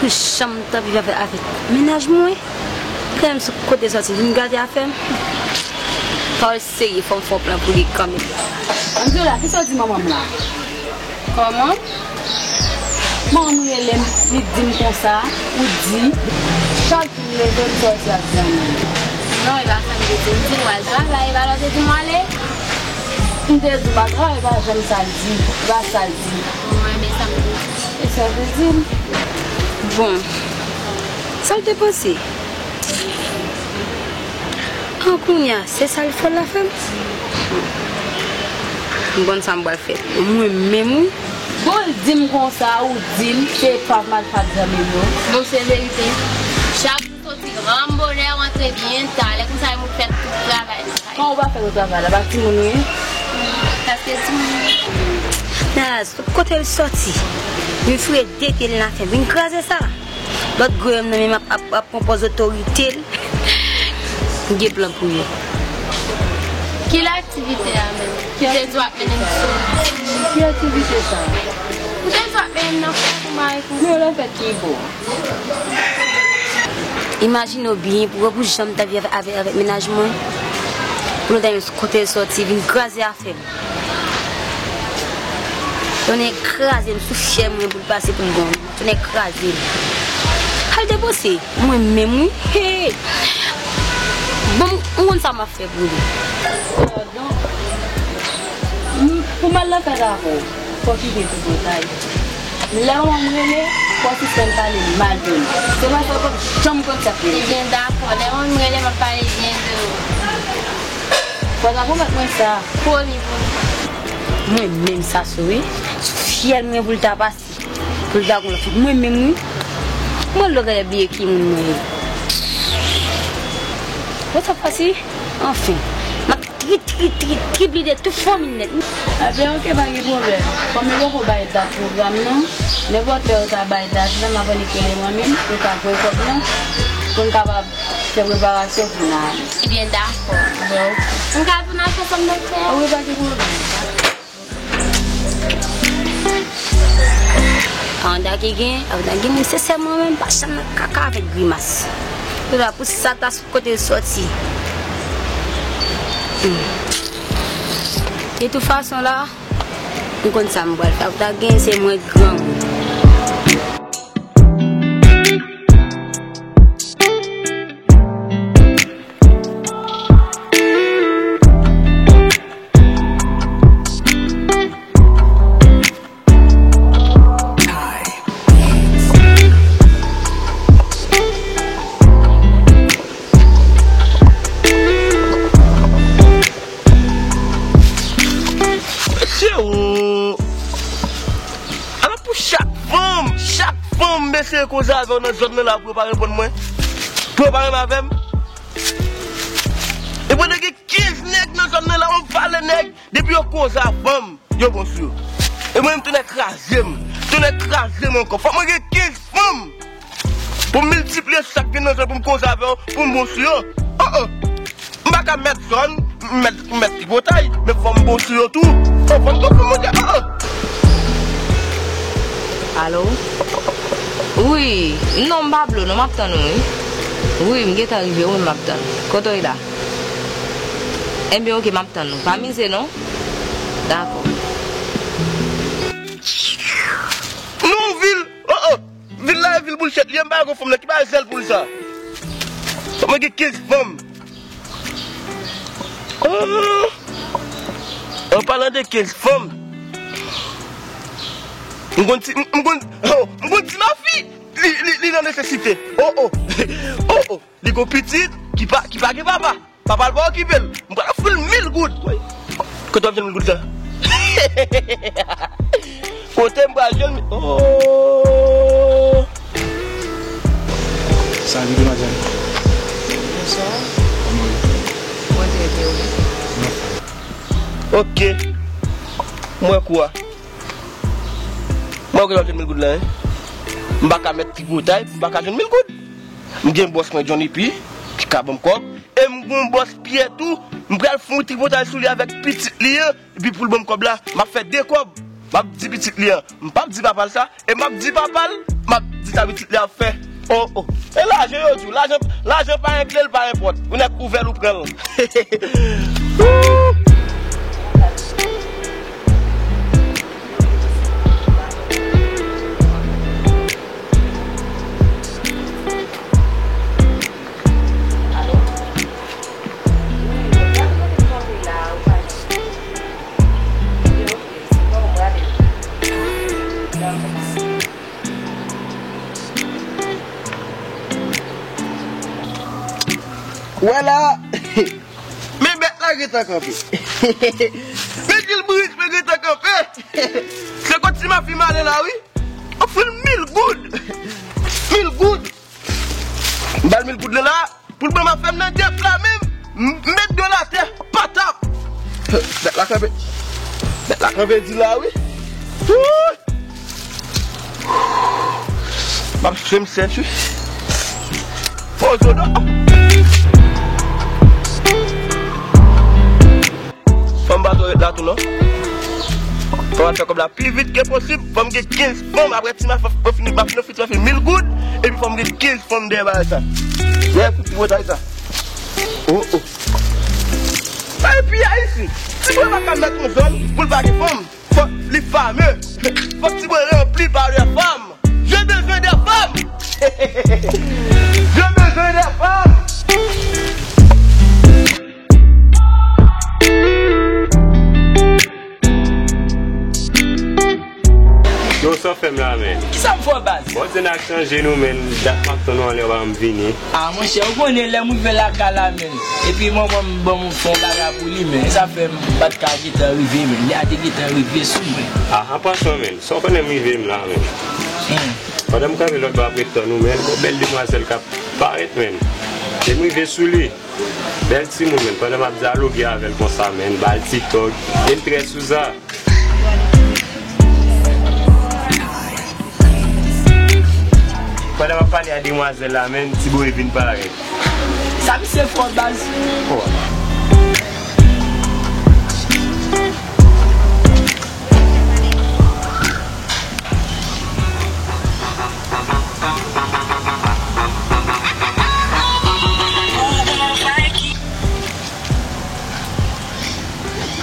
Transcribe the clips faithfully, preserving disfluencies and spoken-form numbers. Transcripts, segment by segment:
Janm t ap viv avèk, avèk mennaj mwen. Kè m sou kote sòti, vin gate afè m. Pawòl serye, fò m fè yon plan pou li kanmenm. Angela, kisa w di manman m la? Kòman? Manman m rele m, li di m konsa, ou di, chak jou m leve, m sòti ak zanmi m. Non, e pa sa m te di, m di m pral travay, e pa lè w te di m ale? M te di w pa travay, e pa janm sa l di, e pa sa l di. Mwen, men sa m te di. E sa l te di m. Bon, sa l te panse? An kounye a, se sa l fè l la fè m? M konn sa m pral fè. Mwen menm, wi. Bon, l di m konsa, ou di m, se pa m al fè ak zanmi m yo. Bon, se verite. Chak jou soti gran bonè, rantre byen ta. Lè konsa, moun fè tout travay nan kay. Kòman ou pa fè tout travay la? Pa timoun ou ye? Paske timoun. Naz, kote l sòti? Vin foure de pye l nan fè m. Vin kraze sa. Lòt gwo yo nan men m ap, ap, ap pran pòz otorite l. M gen plan pou yo. Ki lè aktivite a menm? Ki te di w ap mennen m sou? Ki aktivite sa? Ou te di w ap mennen m nan fèt ou mari konsa. Non, nan fèt ki bò? Imajine w byen, pou wè pou jan m t ap viv avèk, avèk, avèk mennaj mwen. Pou nou ta menm kote l sòti, vin kraze afè m. Tonnè kraze m sou fyè mwen pou l pase pou l bon. Tonnè kraze m. Al depanse mwen menm, wi. Hey! Bon, m konn sa m ap fè pou li. Donk, m, pou m al nan fèt avè w, fò w kite tout detay. Lè manman m rele, fò w sispann pale mal de m. Se pa sa w p ap janm konn sa k rele. Ebyen, dakò. Lè manman m rele, m ap pale byen de ou. Fò w ta pwomèt mwen sa. Pwomi, pwomi. Mwen menm sa sou, wi. Sou fyèl mwen pou l ta pase. Pou l ta gon lòt fi. Mwen menm, wi. Mwen lò gade bliye ki moun mwen ye. Wè sa pase? Anfen. M ap tri, tri, tri, triplide tout fanmi m nèt. Ebyen, oke, pa gen pwoblèm. Kòm yo poko bay dat pwogram nan, nenpòt lè yo ta bay dat la, m ap annik rele mwen menm, yo ka voye kòb lan, pou n kapab fè preparasyon pou n ale. Ebyen, dakò. Bon. M ka vin al fè sa m t ap fè a? Wi, pa gen pwoblèm. Ann, da ki gen, ann, da gen moun sensèman menm pa janm nan kaka avèk grimas. Se la pou sa ta sou kote l sòti. Hmm. De tout fason la, m konn sa m pral fè. Ou ta gen se mwen granmoun. Mesye o! Alò pou chak fanm, chak fanm m eseye koze avè w nan zòn nan la pou yo pa reponn mwen, pou yo pa renmen avè m. E pandan gen kenz nèg nan zòn nan la, m ap pale nèg, depi yo koze avè m, yo bon sou yo. E mwen menm tonnè kraze m, tonnè kraze m ankò. Fòk mwen gen kenz fanm pou m miltipliye sou sa k vin nan zòn pou m koze avè yo, pou m bon sou yo. Oh, oh. M pa ka mèt zòn, m mèt, m mèt tripotay, men fò m bon sou yo tou. Fò m bon sou yo, oh, oh. Alo? Wi, non, m pa blo, non, m ap tann ou, wi. Wi, m gentan rive, wi, m ap tann. Kote w ye la? Ebyen, oke, m ap tann ou. Pa mize, non. Dakò. Non, vil, oh, oh. Vil la, e vil boulchet li ye, m pa wè gon fanm nan ki bay zèl pou l sa. Fò mwen gen kenz fanm. Oh. An palan de kenz fanm, m konn ti, m, m konn, oh, m konn ti lafi, li, li, li nan nesesite. Oh, oh. Oh, oh. Li gon pitit ki pa, ki pa gen papa. Papa l pa okipe l. M pral ofri l mil goud. Kote w ap jwenn mil goud sa? Kote m pral jwenn mil? Oh! Salut, demwazèl. Bonswa. Kòman w ye? Mwen trè byen, wi. Mwen fè. Oke. Mwen kwè. Mwen kwè w ap jwenn mil goud la, en. M pa ka mèt tripotay, m pa ka jwenn mil goud. M gen bòs mwen Johnny P, ki ka ban m kòb. E m gon bòs Pyè tou, m pral fè yon tripotay sou li avèk pitit li an, epi pou l ban m kòb la, m ap fè de kòb. M ap di pitit li an, m p ap di papa l sa, e m ap di papa l, m ap di sa pitit li ap fè. Oh, oh. E lajan yo di w, lajan, lajan pa regle l, pa enpòt. Ou nèk ouvè l, ou pran l. Wè la, men bèt la gentan kanpe. Men Gilbert, men gentan kanpe. Se kot ti mafi m ale la, wi. Ofri l mil goud. Mil goud. M ba l mil goud la, la. Pou l ban m afè m nan dèp la menm, m met do l atè, patap. Bèt la kanpe. Bèt la kanpe di la, wi. Wouy. M ap swe m sèch, wi. Fò zo do. Fò m pa twò ret la tou non. Fò m al fè kòb la pi vit ke posib. Fò m gen kenz fanm. Apre ti mafi, fò m fini, mafi, fò m fini mil goud. Epi fò m gen kenz fanm dèyè bagay sa. Dèyè pou ti botay sa. Oh, oh. Sa e pi ayisyen. Ti bwen pa ka met yon zòn pou l pa gen fanm. Fòk li fame. Fòk ti bwen ranpli pa de fanm. Je besoin de femme. Je besoin de femme. Yo, sa w fè m la, men? Kisa m fè w, baz? Bon, se n ak chanje nou, men. Dat m ap tann ou anlè w pa janm vini. A, monchè, ou konnen lè m rive lakay la, men. Epi manman m ban m fè yon bagay pou li, men. E sa fè m pa t ka gentan rive, men. Lè a te gentan rive sou mwen. A, an pasan, men. Sa w konnen m rive m la, men. Hmm. Pandan m kanpe lòtbò ap ret tann ou, men. Gon bèl demwazèl k ap parèt, men. E m rive sou li. Bèl timoun, men. Pandan m ap dyaloge avè l konsa, men. Ba l ti tòg. E m trè sou sa. Pandan m ap pale a demwazèl la, men, ti boy vin parèt. Sa misye fò, baz. Oh.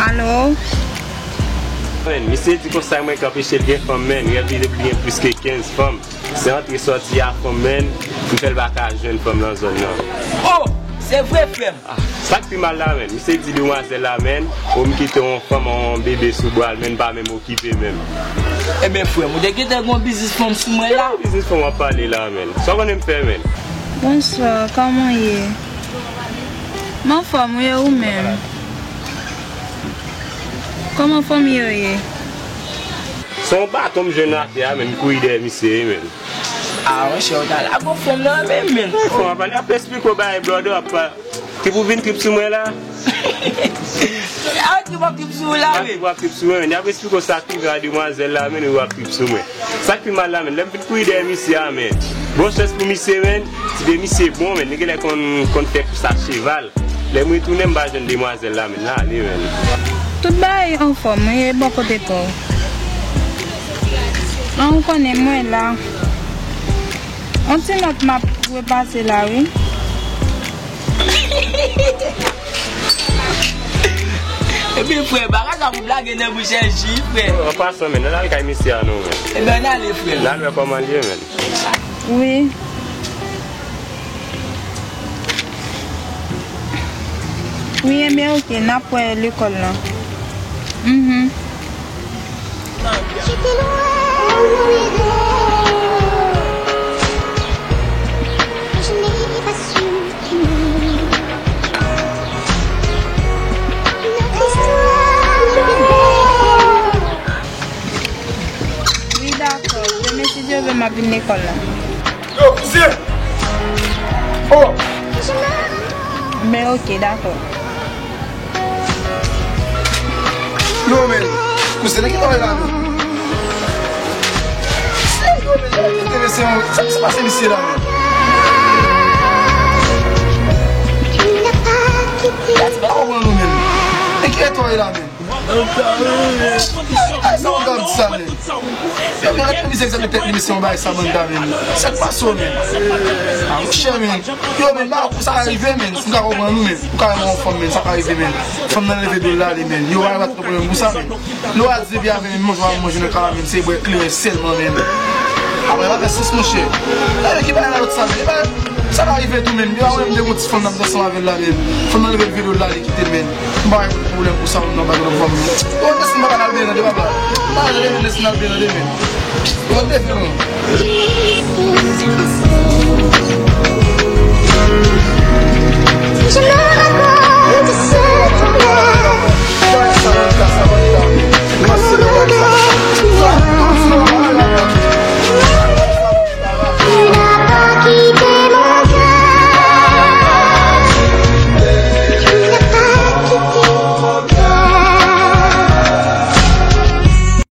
Alo? Men, misye di konsa mwen k anpeche l gen fanm, men, rèv li se pou li gen plis ke kenz fanm. Se antre sòti a fanm, men, m fè l pa ka jwenn fanm nan zòn nan. Oh, se vre, frè m. Ah, sa k pi mal la, men, misye di demwazèl la, men, ou m kite yon fanm, yon bebe sou bra l, men, pa menm okipe menm. Ebyen, frè m, ou te gentan gen yon biznis fanm sou mwen la? Ki biznis fanm w ap pale la, men? Sa w konnen m fè, men? Bonswa, kòman w ye? M anfòm wi, e ou menm? Kòman fanmi yo ye? Se yon baton m jwenn atè a, men, m kouri dèyè misye, wi, men. A, monchè, ou ta lage yon fanm nan men m, men. Fanm ap pale, ap esplike w bagay, brother, ap pa-, trip ou vin trip sou mwen la. A, trip ap trip sou ou la, men. Trip ap trip sou mwen, men. Y ap esplike w sa k rive a demwazèl la, men, ou ap trip sou mwen. Sa k pi mal la, men, lè m vin kouri dèyè misye a, men. Bon chans pou misye, men. Ti de misye bon, men. Li genlè konn, konn fè kous a cheval. Lè m retounen, m pa jwenn demwazèl la, men. L ale, men. Tout bagay anfòm, wi, e bò kote pa w? An, ou konnen mwen la. On ti nòt m ap repase la, wi. Ebyen, frè, bagay sa pou blage nan bouch L J, frè. An pasan, men, ann al kay misye a non, men. Ebyen, ann ale, frè. N al wè kòman l ye, men. Wi. Wi, enben, oke, n ap wè lekòl lan. Mhm. Wi, dakò. Demen, si Dye vle, m ap vin lekòl la. Yo, kouzen! Oh! Men, oke, dakò. Yo, men, kouzen, nan ki bagay la, men? Yo, men, men, men, se yon, sa, sa pase misye la, men? Gad, se pa konprann nou, men. Men ki etò ye la, men? Ay, sa w ap di sa, men. Yo, men, mèt mizè egzamine tèt li, mesye, yon bagay sa, banda, men. Sa k pase w, men? A, monchè, men. Yo, men, bagay pou sa ka rive, men. Si m ka konprann ou, men. Ou ka renmen yon fanm, men. Sa ka rive, men. Fanm nan leve do l la, li, men. Yo, bagay pa t pwoblèm pou sa, men. Lè w al di depi avè, men, manje w ap manje nan kara, men. Se bwè kleren sèlman, men. Apre, pa fè sans, monchè. E, men, ki bagay la, lòt sa, men. E, bagay, sa ka rive tou, men. Yo, a, mwen, m te gon ti fanm nan, m t ansanm avè l la, men. Fanm nan leve l, vide l la, li kite l, men. M pa wè pwoblèm pou sa, moun nan pa gen lòt fanm, non. Yo, desann, papa, n al byen nan demen, papa. N al demen, desann, n al byen nan demen. Yo, desann, non.